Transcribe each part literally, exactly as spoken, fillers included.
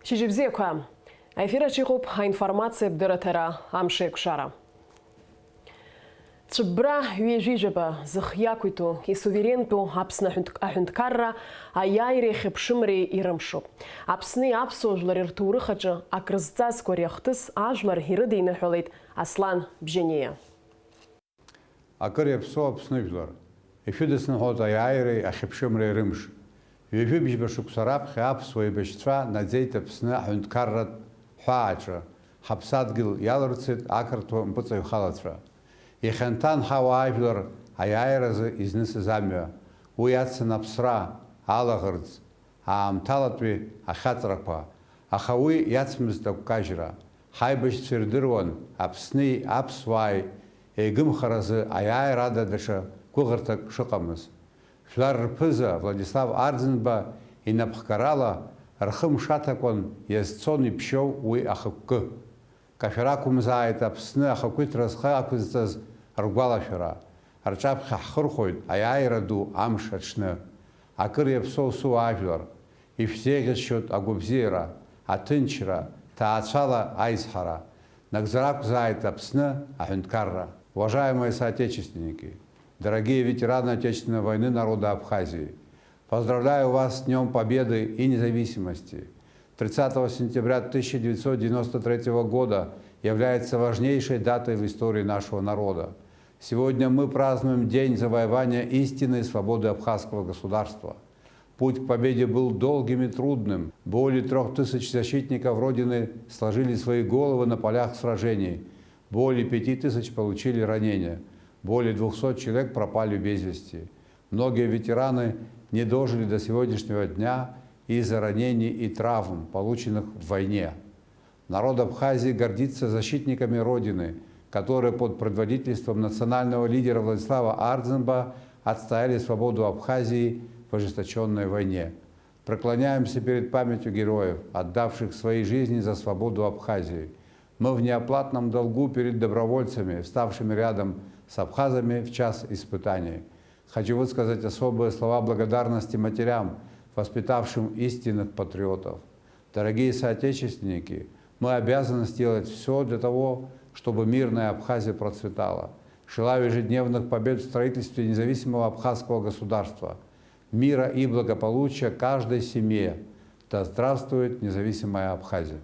Шьыжьбзиақәа! Аефир аҿы иҟоуп аинформациатә дырраҭара «Амшеикәшара». Цәыббра ҩажәи жәаба зых иақәиҭу, исуверентәу Аԥсны аҳәынҭ-, аҳәынҭқарра аиааиреи ахьыԥшымреи ирымшуп. Аԥсни аԥсуа жәлари рҭоурых аҿы акрызҵазкуа ари ахҭыс ажәлар ирыдиныҳәалеит Аслан Бжьаниа. Акыр иаԥсоу Аԥсны жәлар, ишәыдысныҳәоит аиааиреи ахьыԥшымреи рымш. Ҩажәи бжьба шықәса раԥхьа аԥсуа еибашьцәа наӡеит Аԥсны аҳәынҭқарратә ҳәааҿы, ҳаԥсадгьыл иалырцеит ақырҭуа мпыҵаҩхалацәа. Ихьанҭан ҳауаажәлар аиааиразы изнысыз амҩа, уи ацын аԥсра, алаӷырӡ, аамҭалатәи ахьаҵрақәа, аха уи иацмызт агәкажьра. Ҳаибашьцәа ирдыруан Аԥсни аԥсуааи еигымхаразы аиааира ада даҽа гәыӷырҭак шыҟамыз. Жәлар рԥыза Владислав Арӡынба инапхгарала рхы мшаҭакәан иазцон иԥшьоу уи ахықәкы. Кашәара ақәымзааит Аԥсны ахақәиҭра зхы ақәызҵаз ргәалашәара. Рҿаԥхьа ҳхырхәоит аиааира ду амш аҽны. Акыр иаԥсоу сыуаажәлар, ишәзеиӷьасшьоит агәабзиара, аҭынчра, ҭаацәала аизҳара. Нагӡара ақәзааит Аԥсны аҳәынҭқарра. Уважаемые соотечественники, дорогие ветераны Отечественной войны народа Абхазии, поздравляю вас с Днём Победы и Независимости! Тридцатого сентября тысяча девятьсот девяносто третьего года является важнейшей датой в истории нашего народа. Сегодня мы празднуем День завоевания истинной свободы абхазского государства. Путь к победе был долгим и трудным. Более трёх тысяч защитников Родины сложили свои головы на полях сражений. Более пяти тысяч получили ранения. Более двухсот человек пропали без вести. Многие ветераны не дожили до сегодняшнего дня из-за ранений и травм, полученных в войне. Народ Абхазии гордится защитниками Родины, которые под предводительством национального лидера Владислава Ардзинба отстояли свободу Абхазии в ожесточенной войне. Преклоняемся перед памятью героев, отдавших свои жизни за свободу Абхазии. Мы в неоплатном долгу перед добровольцами, вставшими рядом с абхазами в час испытаний. Хочу высказать особые слова благодарности матерям, воспитавшим истинных патриотов. Дорогие соотечественники, мы обязаны сделать всё для того, чтобы мирная Абхазия процветала. Желаю ежедневных побед в строительстве независимого абхазского государства, мира и благополучия каждой семье. Да здравствует независимая Абхазия!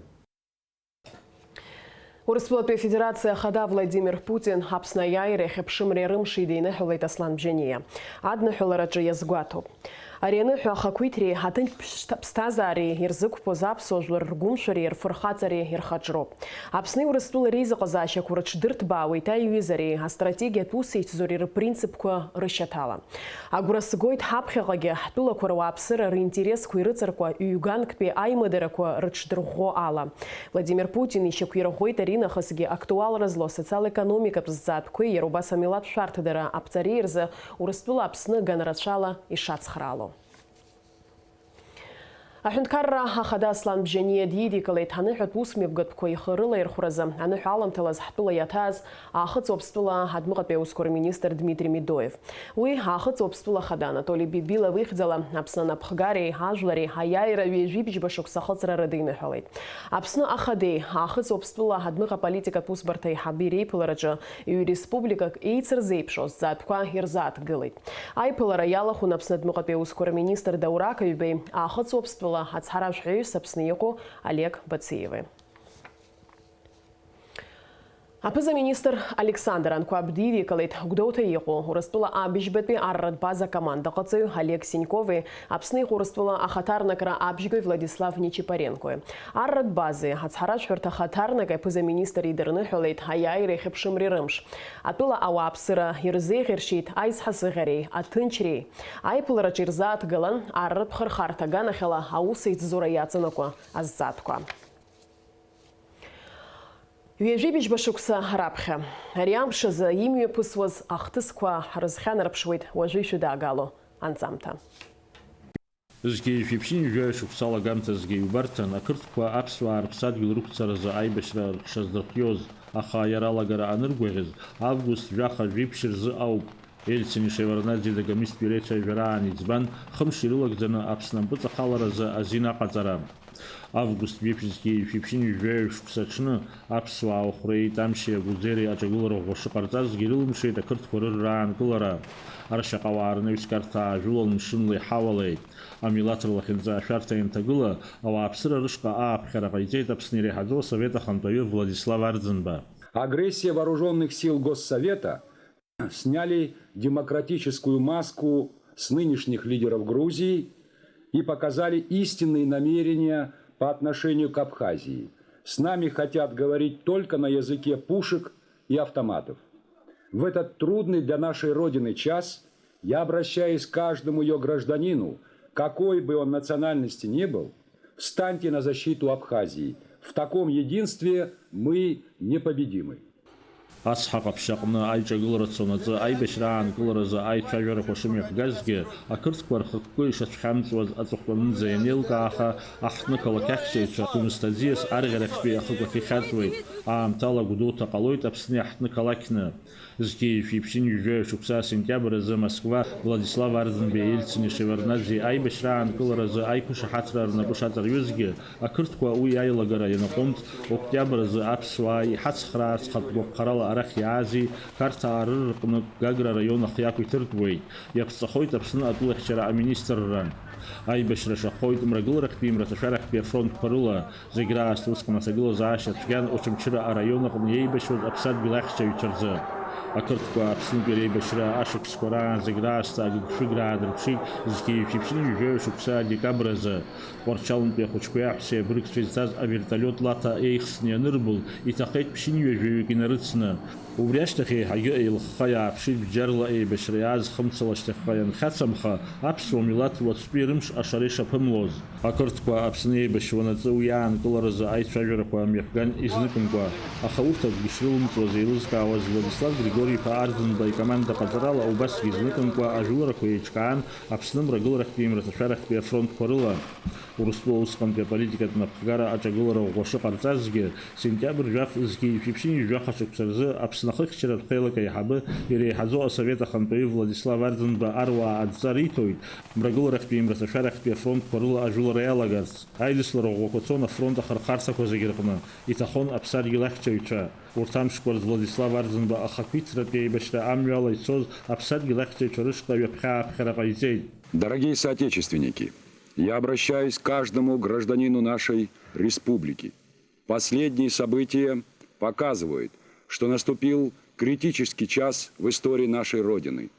Урыстәылатәи Афедерациа Ахада Владимир Путин Аԥсны аиааиреи ахьыԥшымреи рымши диныҳәалеит Аслан Бжьаниа. Адныҳәалараҿы иазгәаҭоуп. Ари аныҳәа ахақәиҭреи аҭынч ԥшҭа-, ԥсҭазаареи ирзықәԥоз аԥсуа жәлар ргәымшәареи рфырхаҵареи ирхаҿроуп. Аԥсни Урыстәылеи реизыҟазаашьақәа рыҽдырҭбаауеит аиҩызареи астратегиатә усеицзуреи рпринципқәа рышьаҭала. Агәра сгоит ҳаԥхьаҟагьы ҳтәылақәа руааԥсыра ринтересқәа ирыҵаркуа ҩ-ганктәи аимадарақәа рыҽдырӷәӷәо ала. Владимир Путин ишьақәирӷәӷәеит аринахысгьы актуалра злоу асоциал-економикатә зҵаатәқәеи иара убас амилаҭ шәарҭадара аԥҵареи рзы Урыстәыла Аԥсны ганрацәала ишацхраало. Аҳәынҭқарра Ахада Аслан Бжьаниа дидикылеит аныҳәатә усмҩаԥгатәқәа ихы рылаирхәразы аныҳәа аламҭалаз ҳтәыла иаҭааз Аахыҵ Уаԥстәыла адмыҟатәи аусқәа рминистр Дмитрий Медоев. Уи Аахыҵ Уаԥстәыла Ахада Анатоли Бибилов ихьӡала Аԥсны анапхгареи ажәлари аиааира ҩажәи бжьба шықәса ахыҵра рыдиныҳәалеит. Аԥсны Ахадеи Аахыҵ Уаԥстәыла адмыҟа политикатә усбарҭа аиҳаби реиԥылараҿы ҩ-республикак еицырзеиԥшу азҵаатәқәа ирзааҭгылеит. Аиԥылара иалахәын Аԥсны адмыҟатәи аусқәа рминистр Даур Акаҩбеи Аахыҵ Уаԥстәыла ацҳаражәҳәаҩыс Аԥсны иҟоу Олег Бациеви. Аԥыза-министр Александр Анқәаб дидикылеит Гәдоуҭа иҟоу Урыстәыла абыжьбатәи арратә база акомандаҟаҵаҩ Олег Синькови Аԥсны иҟоу Урыстәыла ахаҭарнакра абжьгаҩ Владислав Нечипоренкои. Арратә базеи ацҳаражәҳәарҭа ахаҭарнакеи аԥыза-министр идырныҳәалеит аиааиреи ахьыԥшымреи рымш. Атәыла ауааԥсыра ирзеиӷьаршьеит аизҳазыӷьареи аҭынчреи. Аиԥылараҿы ирзааҭгылан арратә хырхарҭа аганахьала аусеицзура иаҵанакуа азҵаатәқәа. Ҩажәи быжьба шықәса раԥхьа. Ари амш азы имҩаԥысуаз ахҭысқәа ҳрызхьанарԥшуеит уажәы ишәыдаагало анҵамҭа. Зқьи жәшәи ԥшьынҩажәи жәаҩа шықәса алагамҭазгьы иубарҭан, ақырҭқәа аԥсуаа рыԥсадгьыл рықәцаразы аибашьра шаздырхиоз, аха иара алагара аныргәаӷьыз, август жәаха жәиԥшь рзы ауп. Ельцини Шеварднаӡеи Дагомистәи реицәажәараан иӡбан, хымш ирылагӡаны Аԥсны ампыҵахаларазы азин аҟаҵара. Август жәиԥшь зқьи жәшәи ԥшьынҩажәи жәаҩа шықәса аҽны аԥсуаа Охәреи, Тамшьи, Агәылӡери аҿагылара ӷәӷәа шыҟарҵазгьы ирылымшеит ақырҭқәа рырра аанкылара. Аршьаҟауаа рнаҩс Қарҭаа жәылон мшынлеи ҳауалеи. Амилаҭ рлахьынҵа ашәарҭа ианҭагыла, ауааԥсыра рышҟа ааԥхьара ҟаиҵеит Аԥсны иреиҳаӡоу асовет ахантәаҩы Владислав Арӡынба. Агрессия вооружённых сил Госсовета сняли демократическую маску с нынешних лидеров Грузии и показали истинные намерения по отношению к Абхазии. С нами хотят говорить только на языке пушек и автоматов. В этот трудный для нашей Родины час я обращаюсь к каждому её гражданину, какой бы он национальности ни был: встаньте на защиту Абхазии. В таком единстве мы непобедимы. Ацҳа Ҟаԥшь аҟны аиҿагылара цонаҵы аибашьра аанкыларазы аицәажәарақәа шымҩаԥгазгьы, ақырҭқәа рхықәкы ишацәхьамҵуаз аҵыхәтәанынӡа ианеилкааха, аҳҭны-қалақь ахьчаҩцәа Гәымсҭа аӡиас арӷьарахьтәи ахықәахь ихьаҵуеит. Аамҭала Гәдоуҭа ҟалоит Аԥсны иаҳҭны-қалақьны. Зқьи жәшәи ԥшьынҩажәи жәаҩа шықәса сентиабр азы Москва Владислав Арӡынбеи Ельцини Шеварднаӡеи аибашьра аанкыларазы аиқәышаҳаҭра рнапы шаҵарҩызгьы, ақырҭқәа уи аилагара ианаҟәымҵ, октиабр азы аԥсуаа иҳацхраарц хатә гәаԥхарала арахь иаази, Қарҭаа рыр рҟны Гагра араион ахы иақәиҭыртәуеит, иаԥҵахоит Аԥсны атәылахьчара аминистрра. Аибашьра шахоит Мрагыларахьтәи Мраҭашәарахьтәи афронтқәа рыла, зегь раасҭа усҟан аҭагылазаашьа цәгьан Очамчыра араион аҟны иеибашьуаз аԥсадгьыл ахьчаҩцәа рзы. Ақырҭқәа Аԥснытәи реибашьра ашықәсқәа раан зегь раасҭа агыгшәыг раадырԥшит зқьи жәшәи ԥшьынҩажәи жәаҩа шықәса адекабр азы. Тҟәарчалнтәи ахәыҷқәеи аҳәсеи абыргцәа изҭаз аверталиот Лаҭа еихсны ианырбыл, иҭахеит ԥшьынҩажәаҩык инарыцны. Убри ашьҭахь еиҳагьы еилыхха иааԥшит бџьарла еибашьра иааз хымцала шьҭахьҟа ианхьацамха, аԥсуа милаҭ уаҵәтәи рымш ашара ишаԥымлоз. Ақырҭқәа Аԥсны еибашьуанаҵы уи аанкыларазы аицәажәарақәа мҩаԥган изныкымкәа, аха урҭ акгьы шрылымҵуаз еилызкаауаз Владислав Григори-иԥа Арӡынба икоманда ҟаҵарала убасгьы изныкымкәа ажәыларақәа еиҿкаан Аԥсны Мрагыларахьтәи Мраҭашәарахьтәи афронтқәа рыла. Урыстәыла усҟантәи аполитикатә напхгара аҿагылара ӷәӷәа шыҟарҵазгьы, сентиабр жәаф зқьи жәшәи ԥшьынҩажәи жәаха шықәса рзы Аԥсны ахыхьчаратә хеилак аиҳабы иреиҳаӡоу асовет ахантәаҩы Владислав Арӡынба аруаа адҵа риҭоит, Мрагыларахьтәи Мраҭашәарахьтәи афронтқәа рыла ажәылара иалагарц. Аидыслара ӷәӷәақәа цон афронт ахырхарҭақәа зегьы рҟны, иҭахон аԥсадгьыл ахьчаҩцәа. Урҭ амшқәа рзы Владислав Арӡынба ахақәиҭтәратәи аибашьра амҩала ицоз аԥсадгьыл ахьчаҩцәа рышҟа ҩаԥхьа-ааԥхьара ҟаиҵеит. Дорогие соотечественники, я обращаюсь к каждому гражданину нашей республики. Последние события показывают, что наступил критический час в истории нашей Родины.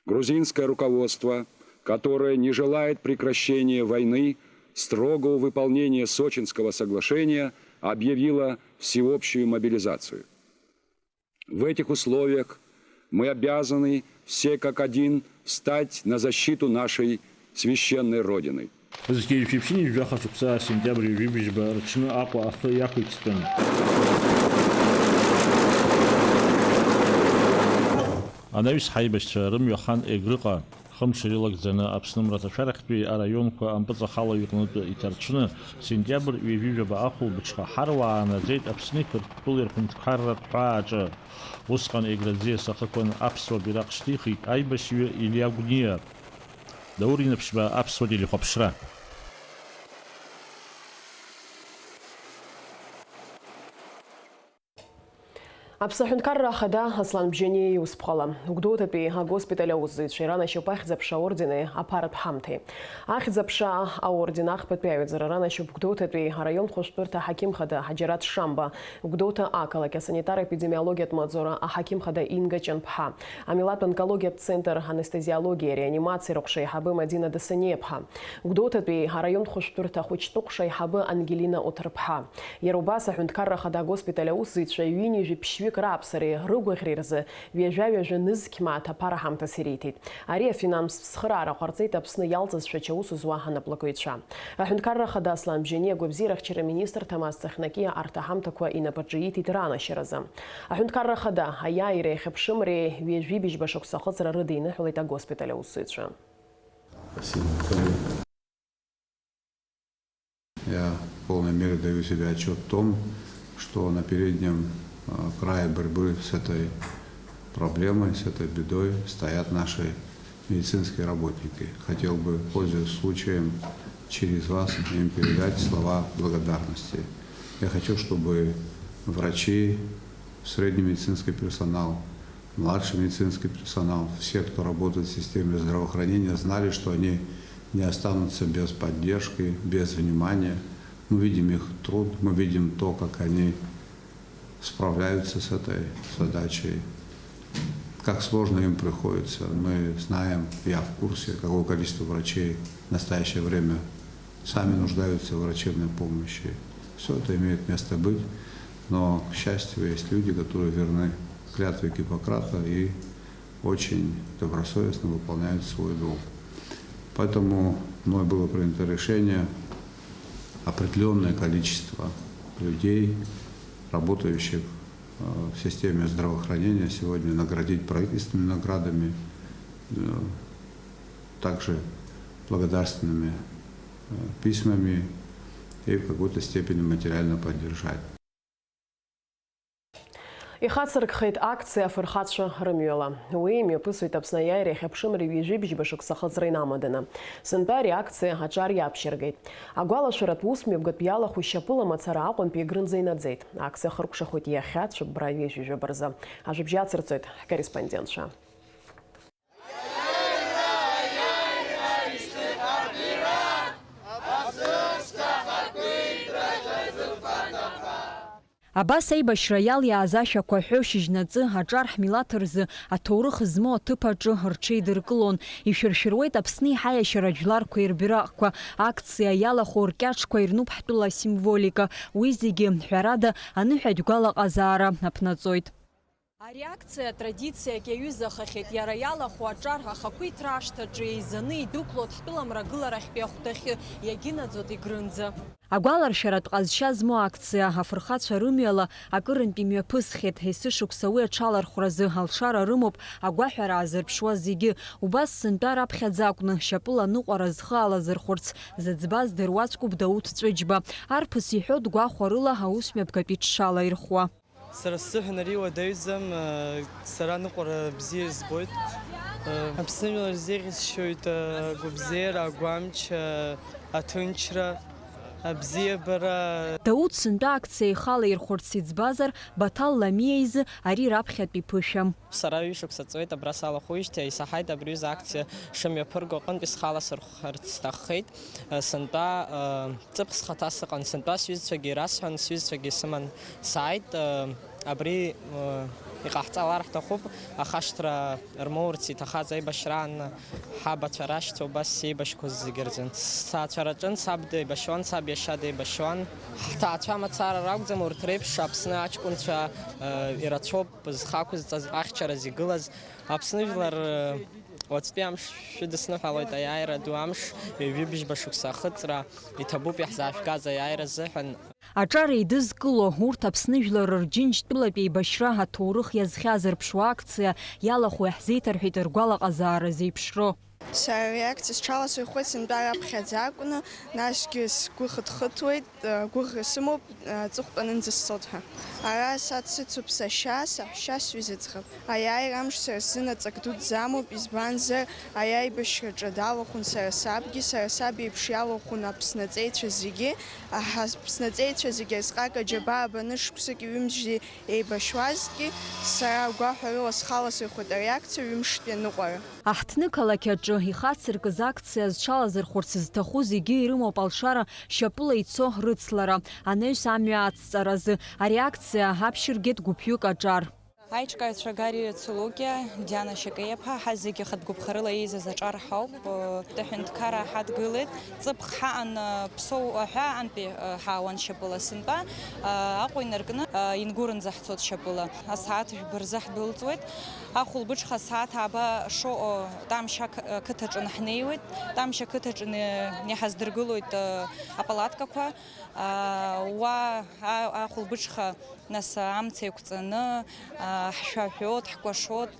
Грузинское руководство, которое не желает прекращения войны, строгого выполнения Сочинского соглашения объявило всеобщую мобилизацию. В этих условиях мы обязаны все как один встать на защиту нашей священной Родины. Зқьи жәшәи ԥшьынҩажәи жәаха шықәса сентиабр ҩажәи бжьба рҽны Аҟәа ахы иақәиҭтәын. Анаҩс ҳаибашьцәа рымҩа хан Егрыҟа. Хымш ирылагӡаны Аԥсны мраҭашәарахьтәи араионқәа ампыҵахалаҩ иҟнытә иҭарцәны, сентиабр ҩажәи жәаба ахәылбыҽха ҳаруаа аанаӡеит Аԥсни Қырҭтәылеи рҳәынҭқарратә ҳәааҿы. Усҟан Егра аӡиас ахықәан аԥсуа бираҟ шьҭихит аибашьҩы Илиа Гәниа. Даур Инаԥшьба, Аԥсуа телехәаԥшра. Аԥсны аҳәынҭқарра ахада Аслан Бжьаниа иусԥҟала, Гәдоуҭатәи агоспиталь аусзуҩцәеи ранашьоуп Ахьӡ-аԥша аордени аԥаратә ҳамҭеи. Ахьӡ-аԥша аорден ахԥатәи аҩаӡара ранашьоуп Гәдоуҭатәи араион хәышәтәырҭа аҳақьым хада Ҳаџьараҭ Шамба, Гәдоуҭа ақалақь асанитар-епидемиологиатә маҵзура аҳақьым хада Инга Ҷанԥҳа, амилаҭтә онкологиатә центр анестезиологиа реанимациа рыҟәша аиҳабы Мадина Дасаниаԥҳа, Гәдоуҭатәи араион хәышәтәырҭа ахәыҷтәы ҟәша аиҳабы Ангелина Оҭырԥҳа. Иара убас аҳәынҭқарра ахада агоспиталь аусзуҩцәа ҩынҩажәи ԥшьҩык рааԥсареи рыгәаӷьреи рзы ҩажәа-ҩажәа нызқь мааҭ аԥара ҳамҭас ириҭеит. Ари афинанстә цхыраара ҟарҵеит Аԥсны иалҵызшәа ачаусызуа анаплакыҩцәа. Аҳәынҭқарра ахада Аслан Бжьаниа агәабзиарахьчара министр Ҭамаз Цахьнакиа арҭ аҳамҭақәа инапаҿы ииҭеит ранашьаразы. Аҳәынҭқарра ахада аиааиреи ахьыԥшымреи ҩажәи быжьба шықәса ахыҵра рыдиныҳәалеит агоспиталь аусзуҩцәа. Спасибо. Я в полной мере даю себе отчет в том, что на переднем, э, крае борьбы с этой проблемой, с этой бедой стоят наши медицинские работники. Хотел бы, пользуясь случаем, через вас им передать слова благодарности. Я хочу, чтобы врачи, средний медицинский персонал, младший медицинский персонал, все, кто работает в системе здравоохранения, знали, что они не останутся без поддержки, без внимания. Мы видим их труд, мы видим то, как они справляются с этой задачей, как сложно им приходится. Мы знаем, я в курсе, какое количество врачей в настоящее время сами нуждаются в врачебной помощи. Все это имеет место быть, но, к счастью, есть люди, которые верны клятве Гиппократа и очень добросовестно выполняют свой долг. Поэтому мной было принято решение определённое количество людей, работающих, э, в системе здравоохранения, сегодня наградить правительственными наградами, э, также благодарственными, э, письмами и в какой-то степени материально поддержать. Ихацыркхеит акциа афырхацәа рымҩала. Уи имҩаԥысуеит Аԥсны аиааира иахьа ԥшымреи ҩажәи бжьба шықәса хыҵра инамаданы. Сынтәа ари акциа аҿар иаԥшьыргеит. Агәалашәаратә ус мҩаԥгатәи иалахәу шьапыла мацара Аҟәантәи Грынӡа инаӡеит. Акциа ахыркәшахоит иахьа цәыббра ҩажәи жәаба рзы. Ажәабжь ацырҵоит ҳкорреспондентцәа. Абас аибашьра иалиааз ашәақәа ҳәо шьыжьнаҵы аҿар ҳмилаҭ рзы аҭоурых змоу аҭыԥ аҿы рҽеидыркылон. Ишәыршәыруеит Аԥсни ҳаиашьара жәларқәеи рбираҟқәа, акциа иалахәу ркьаҿқәа ирнуп ҳтәыла асимволика. Уи зегьы, ҳәарада, аныҳәатә гәалаҟазаара аԥнаҵоит. Ари акциа атрадициак иаҩызахахьеит, иара иалахәу аҿар ахақәиҭра ашҭаҿы еизаны идәықәлоит ҳтәыла мрагыларахьтәи ахәҭахьы, иагьынаӡоит Егрынӡа. Агәаларшәаратә ҟазшьа змоу акциа афырхацәа рымҩала акырынтә имҩаԥысхьеит, есышықәса уи аҽалархәразы алшара рымоуп агәаҳәара аазырԥшуа зегьы. Убас сынтәа раԥхьаӡа акәны шьапыла аныҟәара зхы алазырхәырц зыӡбаз дыруаӡәкуп Дауҭ Ҵәыџьба. Арԥыс иҳәоит гәахәарыла аус мҩаԥгатәи ҽшала ирхуа. Сара сзыҳәан ари уадаҩӡам, сара аныҟәара бзиа избоит. Аԥсны жәлар рзеиӷьасшьоит агәабзиара, агәамч, аҭынчра, абзиабара. Дауҭ сынтәа акциа ихала ирхәарц иӡбазар, Баҭал Ламиа изы ари раԥхьатәи ԥышәам. Сара ҩышықәса ҵуеит абра салахәуижьҭеи, исаҳаит абри аҩыза акциа шымҩаԥырго аҟынтәи схала сырхәарц сҭаххеит. Сынтәа Ҵыԥх схаҭа сыҟан, сынтәа сҩызцәагьы ирасҳәан, сҩызцәагьы сыман сааит. Абри иҟаҳҵалар ҳҭахуп, ахашҭра рмоурц иҭахаз аибашьраан ҳабацәа рашьцәа убас еибашьқәаз зегьы рзын. Сҭаацәа раҿын, саб деибашьуан, саб иашьа деибашьуан. Ҳҭаацәа мацара ракәӡам, урҭ реиԥш Аԥсны аҷкәынцәа ирацәоуп зхы ақәызҵаз, ахьчараз игылаз. Аԥсны жәлар, уаҵәтәи амш шәыдысныҳәалоит, аиааира ду амш, ҩажәи бжьба шықәса ахыҵра, иҭабуп иаҳзаажәгаз аиааира азыҳәан. Аҿар еидызкыло, урҭ Аԥсны жәлар рџьынџьтәылатә еибашьра аҭоурых иазхьазырԥшуа акциа иалахәу иаҳзеиҭарҳәеит ргәалаҟазаара зеиԥшроу. Сара ари акциа сҽаласырхәуеит сынтәа раԥхьаӡа акәны, насгьы сгәы хыҭхыҭуеит. Гәыӷра сымоуп, аҵыхәтәанынӡа сцоит ҳәа. Ара са дсыцуп сашьа, саҳәшьа, сҩыза ӡӷаб. Аиааира амш сара сзы наҵак дуӡӡа амоуп, избанзар, аиааибашьраҿы далахәын сара сабгьы, сара саб иеиԥш иалахәын Аԥсны аҵеицәа зегьы, аҳа, Аԥсны аҵеицәа зегьы азҟак аџьабаа баны шықәсыки ҩымзи еибашьуазҭгьы, сара агәаҳәарыла схала сырхәеит ари акциа ҩымштәи аныҟәара. Аҳҭны-қалақь аҿы ихацыркыз акциа зҽалазырхәырц зҭаху зегьы ирымоуп алшара шьапыла ицо рыцлара, анаҩс амҩа ацҵаразы. Ари акциа аԥшьыргеит гәыԥҩык аҿар. Аиҿкааҩцәа Гари Цулукиа, Диана Шьакеиаԥа, ҳа зегьы хатә гәыԥхарыла еизаз аҿар ҳауп. Аҳәынҭқарра ҳадгылеит. Ҵыԥх ҳаан, Ԥсоу аҳәаантәи ҳаауан шьапыла сынтәа, Аҟәа инаркны Ингурынӡа ҳцоит шьапыла. Асааҭ жәба рзы ҳдәылҵуеит. Ахәылбыҽха асааҭ ааба шоуа Тамшь ақы-, ақыҭаҿы ҳнеиуеит. Тамшь ақыҭаҿы иҳаздыргылоит апалаткақәа. Уа а-, ахәылбыҽха, нас, амца еиқәҵаны, ҳшәаҳәот, ҳкәашот,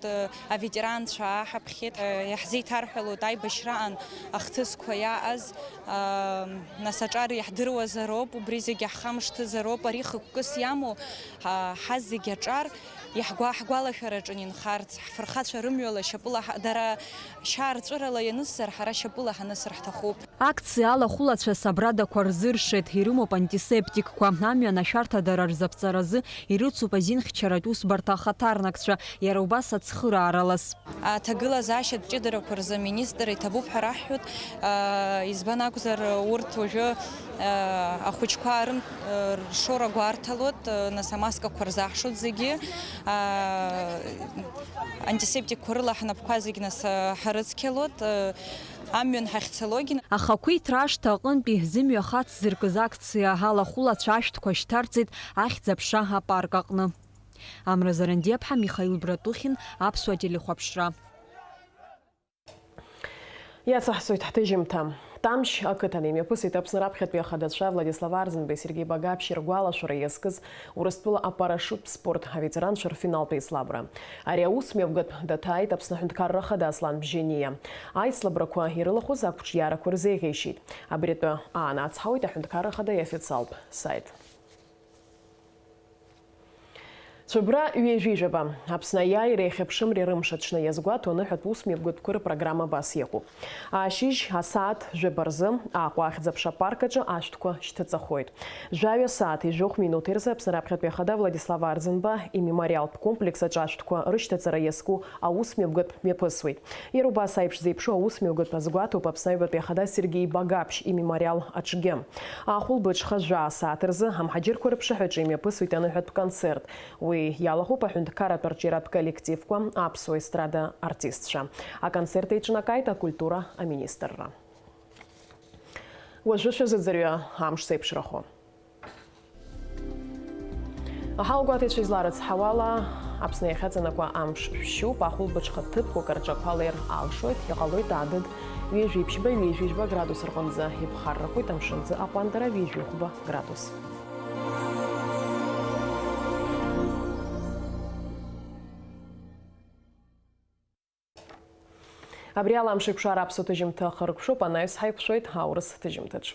аветеранцәа ааҳаԥхьеит, иаҳзеиҭарҳәалоит аибашьраан ахҭысқәа иааз, нас, аҿар иаҳдыруазароуп, убри зегьы ҳхамышҭызароуп, ари хықәкыс иамоу ҳа зегь аҿар Иаҳгәа-, ҳгәалашәараҿы инхарц, ҳфырхацәа рымҩала шьапыла ҳа-, дара шьаарҵәырала ианысзар, ҳара шьапыла ҳанысыр ҳҭахуп. Акциа алахәылацәа асабрадақәа рзыршеит, ирымоуп антисептикқәа, амҩан ашәарҭадара рзаԥҵаразы ирыцуп азинхьчаратә усбарҭа ахаҭарнакцәа, иара убас ацхырааралас. Аҭагылазаашьатә ҷыдарақәа рзы аминистр иҭабуп ҳәа раҳҳәоит, аа, избан акәзар, урҭ уажәы, аа, ахәыҷқәа рым-, ршора гәарҭалоит, нас амаскақәа рзаҳшоит зегьы, аа, антисептикқәа рыла ҳнапқәа зегь нас, аа, ҳарыцқьалоит, аа, амҩан ҳахьцалогьы. Ахақәиҭра ашҭа аҟынтәи зымҩа хацзыркыз акциа алахәылацәа ашәҭқәа шьҭарҵеит Ахьӡ-аԥша апарк аҟны. Амра Зарандиаԥҳа, Михаил Братухин, Аԥсуа телехәаԥшра. Иацаҳҵоит ҳҭыжьымҭа. Тамшь ақыҭан имҩаԥысит Аԥсны раԥхьатәи ахадацәа Владислав Арӡынбеи Сергеи Багаԥшьи ргәалашәара иазкыз Урыстәыла апарашиуттә спорт аветеранцәа рфиналтә еицлабра. Ари аус мҩаԥгатә даҭааит Аԥсны аҳәынҭқарра ахада Аслан Бжьаниа. Аицлабрақәа ирылахәыз ақәҿиарақәа рзеиӷьеишьеит. Абри атәы аанацҳауеит аҳәынҭқарра ахада иофициалтә саит. Цәыбра ҩажәи жәаба. Аԥсны аиааира иахьа Ԥшымреи рымш аҽны иазгәаҭо аныҳәатә ус мҩаԥгатәқәа рпрограмма абас иҟоуп. Ашьыжь асааҭ жәаба рзы Аҟәа Ахьӡ-аԥша апарк аҿы ашәҭқәа шьҭаҵахоит. Жәаҩа сааҭи жәохә минуҭи рзы Аԥсны раԥхьатәи ахада Владислав Арӡынба имемориалтә комплекс аҿы ашәҭқәа рышьҭаҵара иазку аус мҩаԥгатә мҩаԥысуеит. Иара убас аиԥш зеиԥшу аус мҩаԥгатә азгәаҭоуп Аԥсны аҩбатәи ахада Сергеи Багаԥшь имемориал аҿгьы. Ахәылбыҽха жәаа сааҭ рзы амҳаџьырқәа рыԥшаҳәаҿы имҩаԥысуеит аныҳәатә концерт. Уи иалахәуп аҳәынҭқарратә арҿиаратә коллективқәа, аԥсуа естрада артистцәа. Аконцерт еиҿнакааит акультура аминистрра. Уажәы шәазыӡырҩы амш зеиԥшрахо. Аҳауагәаҭаҩцәа изларыцҳауа ала, Аԥсны иахьаҵанакуа амш шәшьуп, ахәылбыҽха ҭыԥқәак рҿы ақәа леир алшоит, иҟалоит адыд, ҩажәи ԥшьба, ҩажәи жәба градус рҟынӡа иԥхаррахоит, амшын аӡы аҟәандара ҩажәи хәба градус. Абри ала амш еиқәшара аԥсуа ҭыжьымҭа ахыркәшоуп, анаҩс ҳаиқәшәоит аурыс ҭыжьымҭаҿ.